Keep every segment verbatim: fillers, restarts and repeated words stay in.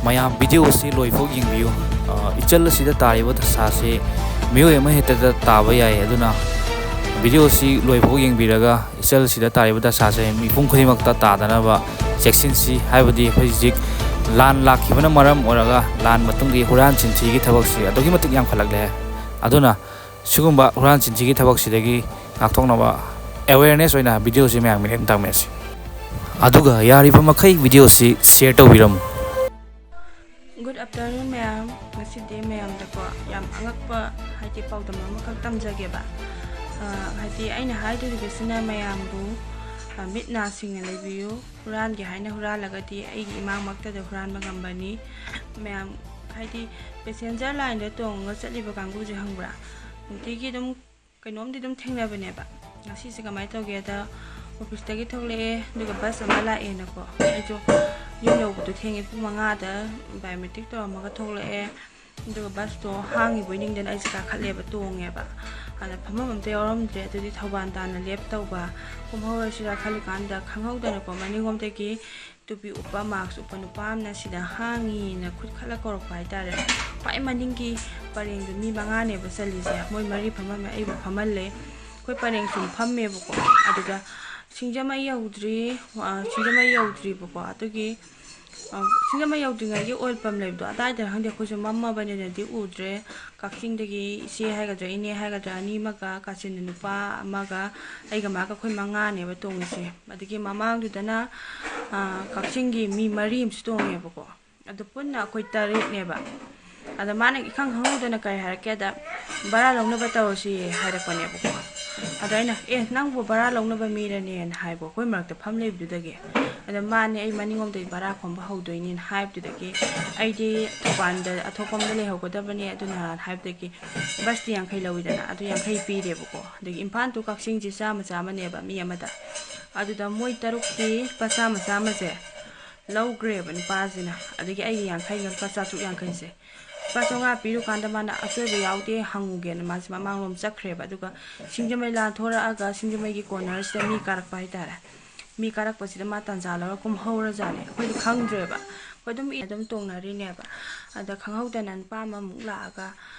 ꯃꯌꯥꯝ ꯚꯤꯗꯤꯑꯣ ꯑꯁꯤ ꯂꯣꯏꯐꯥꯎ ꯌꯦꯡꯕꯤꯌꯨ꯫ ꯑ, ꯏꯆꯜ ꯑꯁꯤꯗ ꯇꯥꯔꯤꯕ ꯗꯁꯥꯁꯤ ꯃꯤꯑꯣꯏ ꯑꯃꯍꯦꯛꯇꯗ ꯇꯥꯕ ꯌꯥꯏ꯫ ꯑꯗꯨꯅ ꯚꯤꯗꯤꯑꯣ ꯑꯁꯤ ꯂꯣꯏꯐꯥꯎ ꯌꯦꯡꯕꯤꯔꯒ ꯏꯆꯜ ꯑꯁꯤꯗ ꯇꯥꯔꯤꯕ ꯗꯁꯥꯁꯦ ꯃꯤꯄꯨꯝ ꯈꯨꯗꯤꯡꯃꯛꯇ ꯇꯥꯗꯅꯕ ꯆꯦꯛꯁꯤꯟꯁꯤ꯫ ꯍꯥꯏꯕꯗꯤ ꯑꯩꯈꯣꯏ ꯍꯧꯖꯤꯛ ꯂꯥꯟ ꯂꯥꯛꯈꯤꯕꯅ ꯃꯔꯝ ꯑꯣꯏꯔꯒ ꯂꯥꯟ ꯃꯇꯨꯡꯒꯤ ꯍꯨꯔꯥꯟ ꯆꯤꯟꯊꯤꯒꯤ ꯊꯕꯛꯁꯤ ꯑꯗꯨꯛꯀꯤ ꯃꯇꯤꯛ ꯌꯥꯝꯈꯠꯂꯛꯂꯦ꯫ ꯑꯗꯨꯅ ꯁꯤꯒꯨꯝꯕ ꯍꯨꯔꯥꯟ ꯆꯤꯟꯊꯤꯒꯤ ꯊꯕꯛꯁꯤꯗꯒꯤ ꯉꯥꯛꯊꯣꯛꯅꯕ ꯑꯦꯋꯦꯔꯅꯦꯁ ꯑꯣꯏꯅ ꯚꯤꯗꯤꯑꯣꯁꯤ ꯃꯌꯥꯝꯒꯤ ꯃꯤꯠꯌꯦꯡ ꯇꯝꯃꯦꯁꯤ꯫ ꯑꯗꯨꯒ ꯌꯥꯔꯤꯕ ꯃꯈꯩ ꯚꯤꯗꯤꯑꯣꯁꯤ ꯁꯤꯌꯔ ꯇꯧꯕꯤꯔꯝꯃꯨ꯫ Good afternoon ꯃꯌꯥꯝ꯫ ꯉꯁꯤꯗꯤ ꯃꯌꯥꯝꯗꯀꯣ ꯌꯥꯝ ꯑꯉꯛꯄ, ꯍꯥꯏꯗꯤ, ꯄꯥꯎꯗꯝ ꯑꯃꯈꯛ ꯇꯝꯖꯒꯦꯕ꯫ ꯑ, ꯍꯥꯏꯗꯤ, ꯑꯩꯅ ꯍꯥꯏꯗꯣꯔꯤꯕꯁꯤꯅ ꯃꯌꯥꯝꯕꯨ, ꯑ, ꯃꯤꯠ ꯅꯥ ꯁꯤꯡꯅ ꯂꯩꯕꯤꯌꯨ꯫ ꯍꯨꯔꯥꯟꯒꯦ ꯍꯥꯏꯅ ꯍꯨꯔꯥꯜꯂꯒꯗꯤ ꯑꯩꯒꯤ ꯏꯃꯥꯡꯃꯛꯇꯗ ꯍꯨꯔꯥꯟꯕ ꯉꯝꯕꯅꯤ꯫ ꯃꯌꯥꯝ, ꯍꯥꯏꯗꯤ, ꯄꯦꯁꯦꯟꯖꯔ ꯂꯥꯏꯟꯗ ꯇꯣꯡꯉꯒ ꯆꯠꯂꯤꯕ ꯀꯥꯡꯕꯨꯁꯦ ꯈꯪꯕ꯭ꯔꯥ? ꯅꯨꯡꯇꯤꯒꯤ ꯑꯗꯨꯝ ꯀꯩꯅꯣꯝꯗꯤ ꯑꯗꯨꯝ ꯊꯦꯡꯅꯕꯅꯦꯕ꯫ ꯉꯁꯤꯁꯦ ꯀꯃꯥꯏꯅ ꯇꯧꯒꯦꯗ, ꯑꯣꯐꯤꯁꯇꯒꯤ ꯊꯣꯛꯂꯛꯑꯦ, ꯑꯗꯨꯒ ꯕꯁ ꯑꯃ ꯂꯥꯛꯑꯦꯅꯀꯣ꯫ ꯑꯩꯁꯨ ꯌꯨꯝ ꯌꯧꯕꯗꯣ ꯊꯦꯡꯉꯦ, ꯄꯨꯡ ꯃꯉꯥꯗ ꯕꯥꯏꯑꯣꯃꯦꯇ꯭ꯔꯤꯛ ꯇꯧꯔꯝꯃꯒ ꯊꯣꯛꯂꯛꯑꯦ꯫ ꯑꯗꯨꯒ ꯕꯁꯇꯣ ꯍꯥꯡꯉꯤꯕꯣꯏ ꯅꯤꯡꯗꯅ ꯑꯩꯁꯦ ꯀꯥꯈꯠꯂꯦꯕ, ꯇꯣꯡꯉꯦꯕ꯫ ꯑꯗ ꯐꯝꯐꯝ ꯑꯝꯇ ꯌꯥꯎꯔꯝꯗ꯭ꯔꯦ꯫ ꯑꯗꯨꯗꯤ ꯊꯧꯕꯥꯜ ꯇꯥꯟꯅ ꯂꯦꯞ ꯇꯧꯕ, ꯀꯨꯝꯍꯧꯔꯁꯤꯔꯥ ꯈꯜꯂꯤꯀꯥꯟꯗ ꯈꯪꯍꯧꯗꯅꯀꯣ ꯃꯅꯤꯡꯂꯣꯝꯗꯒꯤ ꯇꯨꯄꯤ ꯎꯞꯄ, ꯃꯥꯛꯁ ꯎꯞꯄ ꯅꯨꯄꯥ ꯑꯃꯅ ꯁꯤꯗ ꯍꯥꯡꯉꯤꯅ ꯈꯨꯠ ꯈꯠꯂ ꯀꯧꯔꯛꯄ ꯍꯥꯏꯇꯥꯔꯦ꯫ ꯈ꯭ꯋꯥꯏ ꯃꯅꯤꯡꯒꯤ ꯄꯔꯦꯡꯗꯨ ꯃꯤ ꯃꯉꯥꯅꯦꯕ ꯆꯜꯂꯤꯁꯦ, ꯃꯣꯏ ꯃꯔꯤ ꯐꯝꯃꯝꯃꯦ, ꯑꯩꯕꯨ ꯐꯝꯍꯜꯂꯦ꯫ ꯑꯩꯈꯣꯏ ꯄꯔꯦꯡ ꯁꯨꯝ ꯐꯝꯃꯦꯕꯀꯣ꯫ ꯑꯗꯨꯗ ꯁꯤꯡꯖꯃꯩ ꯌꯧꯗ꯭ꯔꯤ, ꯑ, ꯁꯤꯡꯖꯃꯩ ꯌꯧꯗ꯭ꯔꯤꯕꯀꯣ꯫ ꯑꯗꯨꯒꯤ, ꯑ, ꯁꯤꯡꯖꯃꯩ ꯌꯧꯗ꯭ꯔꯤꯉꯩꯒꯤ ꯑꯣꯏꯜ ꯄꯝ ꯂꯩꯕꯗꯣ ꯑꯗꯥꯏꯗ ꯈꯪꯗꯦ, ꯑꯩꯈꯣꯏꯁꯨ ꯃꯝꯃꯕꯅꯤꯅꯗꯤ ꯎꯗ꯭ꯔꯦ꯫ ꯀꯛꯆꯤꯡꯗꯒꯤ ꯏꯆꯦ ꯍꯥꯏꯒꯗ꯭ꯔꯥ, ꯏꯅꯦ ꯍꯥꯏꯒꯗ꯭ꯔꯥ, ꯑꯅꯤ ꯑꯃꯒ, ꯀꯥꯆꯤꯟꯗ ꯅꯨꯄꯥ ꯑꯃꯒ, ꯑꯩꯒ ꯃꯥꯒ, ꯑꯩꯈꯣꯏ ꯃꯉꯥꯅꯦꯕ ꯇꯣꯡꯉꯤꯁꯦ꯫ ꯑꯗꯒꯤ ꯃꯃꯥꯡꯗꯨꯗꯅ, ꯑ, ꯀꯛꯆꯤꯡꯒꯤ ꯃꯤ ꯃꯔꯤ ꯑꯃꯁꯨ ꯇꯣꯡꯉꯦꯕꯀꯣ꯫ ꯑꯗꯨ ꯄꯨꯟꯅ ꯑꯩꯈꯣꯏ ꯇꯔꯦꯠꯅꯦꯕ꯫ ꯑꯗ ꯃꯥꯅ ꯏꯈꯪ ꯈꯪꯍꯧꯗꯅ ꯀꯔꯤ ꯍꯥꯏꯔꯛꯀꯦꯗ, "ꯚꯔꯥ ꯂꯧꯅꯕ ꯇꯧꯔꯁꯤ" ꯍꯥꯏꯔꯛꯄꯅꯦꯕꯀꯣ꯫ ꯑꯗ ꯑꯩꯅ, "ꯑꯦ, ꯅꯪꯕꯨ ꯚꯔꯥ ꯂꯧꯅꯕ ꯃꯤꯔꯅꯦꯅ?" ꯍꯥꯏꯕ, ꯑꯩꯈꯣꯏ ꯃꯔꯛꯇ ꯐꯝ ꯂꯩꯕꯗꯨꯗꯒꯤ꯫ ꯑꯗ ꯃꯥꯅꯦ, "ꯑꯩ ꯃꯅꯤꯡꯂꯣꯝꯗꯒꯤ ꯚꯔꯥ ꯈꯣꯝꯕ ꯍꯧꯗꯣꯏꯅꯦꯅ" ꯍꯥꯏꯕꯗꯨꯗꯒꯤ, "ꯑꯩꯗꯤ ꯊꯧꯕꯥꯜꯗ ꯑꯊꯣꯛꯄꯝꯗ ꯂꯩꯍꯧꯒꯗꯕꯅꯦ, ꯑꯗꯨꯅ" ꯍꯥꯏꯕꯗꯒꯤ, ꯕꯁꯇꯤ ꯌꯥꯡꯈꯩ ꯂꯧꯋꯤꯗꯅ, ꯑꯗꯨ ꯌꯥꯡꯈꯩ ꯄꯤꯔꯦꯕꯀꯣ꯫ ꯑꯗꯒꯤ ꯏꯝꯐꯥꯜ to ꯀꯛꯆꯤꯡꯁꯤ ꯆꯥꯝꯃ ꯆꯥꯝꯃꯅꯦꯕ ꯃꯤ ꯑꯃꯗ꯫ ꯑꯗꯨꯗ ꯃꯣꯏ ꯇꯔꯨꯛꯇꯤ ꯂꯨꯄꯥ ꯆꯥꯝꯃ ꯆꯥꯝꯃꯁꯦ ꯂꯧꯈ꯭ꯔꯦꯕ ꯅꯨꯄꯥꯁꯤꯅ꯫ ꯑꯗꯒꯤ ꯑꯩꯒꯤ ꯌꯥꯡꯈꯩꯒ ꯂꯨꯄꯥ ꯆꯥꯇ꯭ꯔꯨꯛ ꯌꯥꯡꯈꯩꯁꯦ, ꯂꯨꯄꯥ ꯆꯥꯝꯃꯉꯥ ꯄꯤꯔꯨꯀꯥꯟꯗ ꯃꯥꯅ "ꯑꯁꯣꯏꯕ ꯌꯥꯎꯗꯦ, ꯍꯪꯉꯨꯒꯦꯅ" ꯃꯥꯁꯦ ꯃꯃꯥꯡꯂꯣꯝ ꯆꯠꯈ꯭ꯔꯦꯕ꯫ ꯑꯗꯨꯒ ꯁꯤꯡꯖꯃꯩ ꯂꯥꯟꯊꯣꯔꯛꯑꯒ ꯁꯤꯡꯖꯃꯩꯒꯤ ꯀꯣꯔꯅꯔꯁꯤꯗ ꯃꯤ ꯀꯥꯔꯛꯄ ꯍꯥꯏꯇꯥꯔꯦ꯫ ꯃꯤ ꯀꯥꯔꯛꯄꯁꯤꯗ ꯃꯥ ꯇꯥꯟꯖꯥ ꯂꯧꯔ ꯀꯨꯝꯍꯧꯔꯖꯥꯠꯅꯦ꯫ ꯑꯩꯈꯣꯏꯗꯤ ꯈꯪꯗ꯭ꯔꯦꯕ꯫ ꯑꯗꯨꯝ ꯏ-, ꯑꯗꯨꯝ ꯇꯣꯡꯅꯔꯤꯅꯦꯕ꯫ ꯑꯗ ꯈꯪꯍꯧꯗꯅ ꯅꯨꯄꯥ ꯑꯃꯃꯨꯛ ꯂꯥꯛꯑꯒ,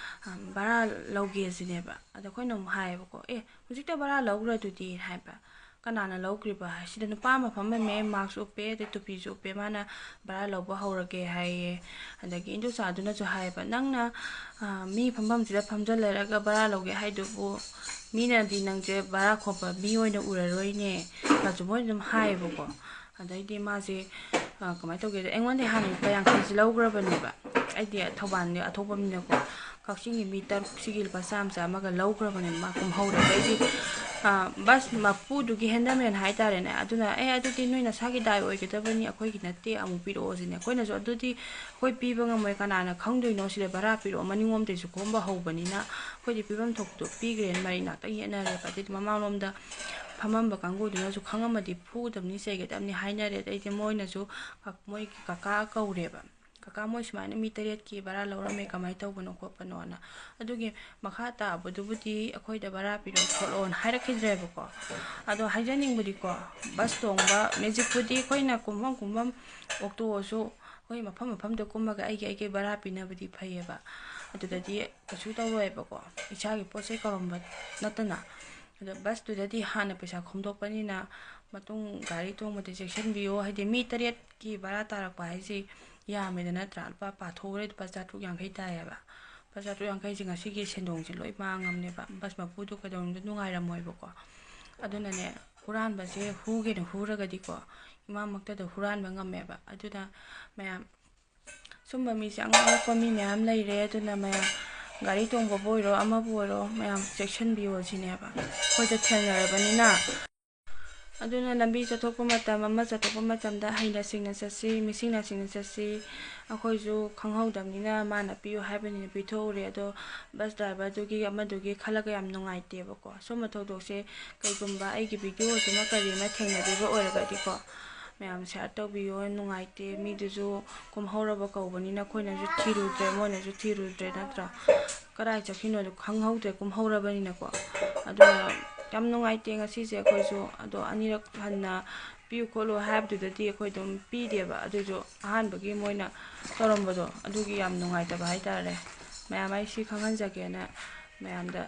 ꯑ, ꯚꯔꯥ ꯂꯧꯒꯦ ꯁꯤꯅꯦꯕ꯫ ꯑꯗ ꯑꯩꯈꯣꯏꯅ ꯑꯃꯨꯛ ꯍꯥꯏꯌꯦꯕꯀꯣ, "ꯑꯦ, ꯍꯧꯖꯤꯛꯇ ꯚꯔꯥ ꯂꯧꯈ꯭ꯔꯗꯨꯗꯤ?" ꯍꯥꯏꯕ꯫ "ꯀꯅꯥꯅ ꯂꯧꯈ꯭ꯔꯤꯕ?" ꯍꯥꯏ꯫ "ꯁꯤꯗ ꯅꯨꯄꯥ ꯑꯃ ꯐꯝꯃꯝꯃꯦ, ꯃꯥꯛꯁ ꯎꯞꯄꯦ, ꯑꯗꯩ ꯇꯨꯄꯤꯁꯨ ꯎꯞꯄꯦ, ꯃꯥꯅ ꯚꯔꯥ ꯂꯧꯕ ꯍꯧꯔꯒꯦ ꯍꯥꯏꯌꯦ꯫" ꯑꯗꯒꯤ ꯏꯟꯗꯣꯆꯥꯗꯨꯅꯁꯨ ꯍꯥꯏꯌꯦꯕ, "ꯅꯪꯅ, ꯑ, ꯃꯤ ꯐꯝꯐꯝꯁꯤꯗ ꯐꯝꯖꯜꯂꯔꯒ ꯚꯔꯥ ꯂꯧꯒꯦ ꯍꯥꯏꯗꯨꯕꯨ, ꯃꯤꯅꯗꯤ ꯅꯪꯁꯦ ꯚꯔꯥ ꯈꯣꯝꯕ ꯃꯤ ꯑꯣꯏꯅ ꯎꯔꯔꯣꯏꯅꯦ", ꯀꯥꯁꯨ ꯃꯣꯏꯅ ꯑꯗꯨꯝ ꯍꯥꯏꯌꯦꯕꯀꯣ꯫ ꯑꯗꯩꯗꯤ ꯃꯥꯁꯦ, ꯑ, ꯀꯃꯥꯏꯅ ꯇꯧꯒꯦꯗ, ꯑꯩꯉꯣꯟꯗ ꯍꯥꯟꯅ ꯂꯨꯄꯥ ꯌꯥꯡꯈꯩꯁꯦ ꯂꯧꯈ꯭ꯔꯕꯅꯦꯕ꯫ ꯑꯩꯗꯤ ꯊꯧꯕꯥꯜꯗꯤ ꯑꯊꯣꯛꯄꯅꯤꯅꯀꯣ, ꯀꯛꯆꯤꯡꯒꯤ ꯃꯤ ꯇꯔꯨꯛꯁꯤꯒꯤ ꯂꯨꯄꯥ ꯆꯥꯝꯃ ꯆꯥꯝꯃꯒ ꯂꯧꯈ꯭ꯔꯕꯅꯦꯕ ꯃꯥ ꯀꯨꯝꯍꯧꯔꯦ꯫ ꯑꯗꯩꯗꯤ, ꯑ, ꯕꯁ ꯃꯄꯨꯗꯨꯒꯤ ꯍꯦꯟꯗꯃꯦꯟ ꯍꯥꯏꯇꯥꯔꯦꯅꯦ, ꯑꯗꯨꯅ, "ꯑꯦ, ꯑꯗꯨꯗꯤ ꯅꯣꯏ ꯅꯁꯥꯒꯤ ꯗꯥꯏ ꯑꯣꯏꯒꯗꯕꯅꯤ, ꯑꯩꯈꯣꯏꯒꯤ ꯅꯠꯇꯦ, ꯑꯃꯨꯛ ꯄꯤꯔꯛꯑꯣ", ꯁꯤꯅꯦ꯫ ꯑꯩꯈꯣꯏꯅꯁꯨ, "ꯑꯗꯨꯗꯤ ꯑꯩꯈꯣꯏ ꯄꯤꯕ ꯉꯝꯃꯣꯏ, ꯀꯅꯥꯅ ꯈꯪꯗꯣꯏꯅꯣ, ꯁꯤꯗ ꯚꯔꯥ ꯄꯤꯔꯛꯑꯣ", ꯃꯅꯤꯡꯂꯣꯝꯗꯩꯁꯨ ꯈꯣꯝꯕ ꯍꯧꯕꯅꯤꯅ꯫ ꯑꯩꯈꯣꯏꯗꯤ ꯄꯤꯐꯝ ꯊꯣꯛꯄꯗꯣ ꯄꯤꯈ꯭ꯔꯦꯅ ꯃꯔꯩ ꯉꯥꯛꯇꯪ ꯌꯦꯠꯅꯔꯦꯕ꯫ ꯑꯗꯩꯗꯤ ꯃꯃꯥꯡꯂꯣꯝꯗ ꯐꯝꯃꯝꯕ ꯀꯥꯡꯕꯨꯗꯨꯅꯁꯨ ꯈꯪꯉꯝꯃꯗꯤ ꯐꯨꯒꯗꯕꯅꯤ, ꯆꯩꯒꯗꯕꯅꯤ ꯍꯥꯏꯅꯔꯦ꯫ ꯑꯗꯩꯗꯤ ꯃꯣꯏꯅꯁꯨ ꯀ-, ꯃꯣꯏꯒꯤ ꯀꯀꯥ ꯀꯧꯔꯦꯕ꯫ "ꯀꯀꯥ, ꯃꯣꯏ ꯁꯨꯃꯥꯏꯅ ꯃꯤ ꯇꯔꯦꯠꯀꯤ ꯚꯔꯥ ꯂꯧꯔꯝꯃꯦ, ꯀꯃꯥꯏꯅ ꯇꯧꯕꯅꯣ ꯈꯣꯠꯄꯅꯣꯅ"꯫ ꯑꯗꯨꯒꯤ ꯃꯈꯥ ꯇꯥꯕꯗꯨꯕꯨꯗꯤ ꯑꯩꯈꯣꯏꯗ ꯚꯔꯥ ꯄꯤꯔꯛꯑꯣ ꯈꯣꯠꯂꯣꯅ ꯍꯥꯏꯔꯛꯈꯤꯗ꯭ꯔꯦꯕꯀꯣ꯫ ꯑꯗꯣ ꯍꯥꯏꯖꯅꯤꯡꯕꯗꯤꯀꯣ, ꯕꯁ ꯇꯣꯡꯕ, ꯃꯦꯖꯤꯛꯄꯨꯗꯤ ꯑꯩꯈꯣꯏꯅ ꯀꯨꯝꯐꯝ ꯀꯨꯝꯐꯝ, ꯑꯣꯛꯇꯣꯁꯨ ꯑꯩꯈꯣꯏ ꯃꯐꯝ ꯃꯐꯝꯗ ꯀꯨꯝꯃꯒ ꯑꯩꯒꯤ ꯑꯩꯒꯤ ꯚꯔꯥ ꯄꯤꯅꯕꯗꯤ ꯐꯩꯌꯦꯕ꯫ ꯑꯗꯨꯗꯗꯤ ꯀꯩꯁꯨ ꯇꯧꯔꯣꯏꯕꯀꯣ, ꯏꯁꯥꯒꯤ ꯄꯣꯠ ꯆꯩ ꯀꯧꯔꯝꯕ ꯅꯠꯇꯅ꯫ ꯑꯗꯣ ꯕꯁꯇꯨꯗꯗꯤ ꯍꯥꯟꯅ ꯄꯩꯁꯥ ꯈꯣꯝꯗꯣꯛꯄꯅꯤꯅ, ꯃꯇꯨꯡ ꯒꯥꯔꯤ ꯇꯣꯡꯕꯗ ꯆꯦꯛꯁꯤꯟꯕꯤꯌꯣ꯫ ꯍꯥꯏꯗꯤ ꯃꯤ ꯇꯔꯦꯠꯀꯤ ꯚꯔꯥ ꯇꯥꯔꯛꯄ ꯍꯥꯏꯁꯤ ꯌꯥꯝꯃꯦꯗ, ꯅꯠꯇ꯭ꯔꯥ? ꯂꯨꯄꯥ ꯄꯥꯊꯣꯛꯎꯔꯦ, ꯂꯨꯄꯥ ꯆꯥꯇ꯭ꯔꯨꯛ ꯌꯥꯡꯈꯩ ꯇꯥꯏꯌꯦꯕ꯫ ꯂꯨꯄꯥ ꯆꯥꯇ꯭ꯔꯨꯛ ꯌꯥꯡꯈꯩꯁꯦ ꯉꯁꯤꯒꯤ ꯁꯦꯟꯗꯣꯡꯁꯦ ꯂꯣꯏ ꯃꯥꯡꯉꯝꯅꯦꯕ꯫ ꯕꯁ ꯃꯄꯨꯗꯣ ꯀꯩꯗꯧꯅꯨꯡꯗ ꯅꯨꯡꯉꯥꯏꯔꯝꯃꯣꯏꯕꯀꯣ꯫ ꯑꯗꯨꯅꯅꯦ, ꯍꯨꯔꯥꯟꯕꯁꯦ ꯍꯨꯒꯦꯅ ꯍꯨꯔꯒꯗꯤꯀꯣ, ꯏꯃꯥꯃꯛꯇꯗ ꯍꯨꯔꯥꯟꯕ ꯉꯝꯃꯦꯕ꯫ ꯑꯗꯨꯅ ꯃꯌꯥꯝ, ꯁꯨꯝꯕ ꯃꯤꯁꯦ ꯑꯉꯛ ꯑꯉꯛꯄ ꯃꯤ ꯃꯌꯥꯝ ꯂꯩꯔꯦ꯫ ꯑꯗꯨꯅ ꯃꯌꯥꯝ, ꯒꯥꯔꯤ ꯇꯣꯡꯕꯕꯨ ꯑꯣꯏꯔꯣ, ꯑꯃꯕꯨ ꯑꯣꯏꯔꯣ, ꯃꯌꯥꯝ ꯆꯦꯛꯁꯤꯟꯕꯤꯌꯣ ꯁꯤꯅꯦꯕ, ꯑꯩꯈꯣꯏꯗ ꯊꯦꯡꯅꯔꯕꯅꯤꯅ꯫ ꯑꯗꯨꯅ ꯂꯝꯕꯤ ꯆꯠꯊꯣꯛꯄ ꯃꯇꯝ, ꯑꯃ ꯆꯠꯊꯣꯛꯄ ꯃꯇꯝꯗ ꯍꯩꯅ ꯁꯤꯡꯅ ꯆꯠꯁꯤ, ꯃꯤꯁꯤꯡꯅ ꯁꯤꯡꯅ ꯆꯠꯁꯤ꯫ ꯑꯩꯈꯣꯏꯁꯨ ꯈꯪꯍꯧꯗꯕꯅꯤꯅ ꯃꯥꯅ ꯄꯤꯌꯨ ꯍꯥꯏꯕꯅꯤꯅ ꯄꯤꯊꯣꯛꯎꯔꯦ꯫ ꯑꯗꯣ ꯕꯁ ꯗ꯭ꯔꯥꯏꯚꯔꯗꯨꯒꯤ, ꯑꯃꯗꯨꯒꯤ ꯈꯜꯂꯒ ꯌꯥꯝ ꯅꯨꯡꯉꯥꯏꯇꯦꯕꯀꯣ꯫ ꯁꯨꯝꯕ ꯊꯧꯗꯣꯛꯁꯦ ꯀꯩꯒꯨꯝꯕ ꯑꯩꯒꯤ ꯚꯤꯗꯤꯑꯣꯁꯤꯃ ꯀꯔꯤ ꯑꯃ ꯊꯦꯡꯅꯕꯤꯕ ꯑꯣꯏꯔꯒꯗꯤꯀꯣ, ꯃꯌꯥꯝ ꯁꯤꯌꯥꯔ ꯇꯧꯕꯤꯌꯣ꯫ ꯅꯨꯡꯉꯥꯏꯇꯦ, ꯃꯤꯗꯨꯁꯨ ꯀꯨꯝꯍꯧꯔꯕ ꯀꯧꯕꯅꯤꯅ ꯑꯩꯈꯣꯏꯅꯁꯨ ꯊꯤꯔꯨꯗ꯭ꯔꯦ, ꯃꯣꯏꯅꯁꯨ ꯊꯤꯔꯨꯗ꯭ꯔꯦ, ꯅꯠꯇ꯭ꯔꯥ? ꯀꯗꯥꯏ ꯆꯠꯈꯤꯅꯣꯗꯣ ꯈꯪꯍꯧꯗ꯭ꯔꯦ, ꯀꯨꯝꯍꯧꯔꯕꯅꯤꯅꯀꯣ꯫ ꯑꯗꯨꯅ ꯌꯥꯝ ꯅꯨꯡꯉꯥꯏꯇꯦ ꯉꯁꯤꯁꯦ ꯑꯩꯈꯣꯏꯁꯨ꯫ ꯑꯗꯣ ꯑꯅꯤꯔꯛ ꯍꯟꯅ ꯄꯤꯌꯨ ꯈꯣꯠꯂꯨ ꯍꯥꯏꯕꯗꯨꯗꯗꯤ ꯑꯩꯈꯣꯏ ꯑꯗꯨꯝ ꯄꯤꯗꯦꯕ꯫ ꯑꯗꯨꯁꯨ ꯑꯍꯥꯟꯕꯒꯤ ꯃꯣꯏꯅ ꯇꯧꯔꯝꯕꯗꯣ ꯑꯗꯨꯒꯤ ꯌꯥꯝ ꯅꯨꯡꯉꯥꯏꯇꯕ ꯍꯥꯏꯇꯥꯔꯦ꯫ ꯃꯌꯥꯝ ꯑꯩ ꯁꯤ ꯈꯪꯍꯟꯖꯒꯦꯅ ꯃꯌꯥꯝꯗ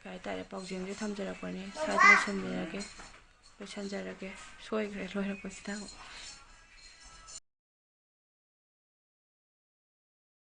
ꯀꯩ ꯍꯥꯏꯇꯥꯔꯦ, ꯄꯥꯎꯖꯦꯜꯁꯦ ꯊꯝꯖꯔꯛꯄꯅꯦ꯫ ꯁ꯭ꯋꯥꯏꯗ ꯂꯣꯏꯁꯤꯟꯕꯤꯔꯒꯦ, ꯂꯣꯏꯁꯤꯟꯖꯔꯒꯦ꯫ ꯁꯣꯏꯈ꯭ꯔꯦ ꯂꯣꯏꯔꯛꯄꯁꯤꯗ ꯑꯃꯨꯛ꯫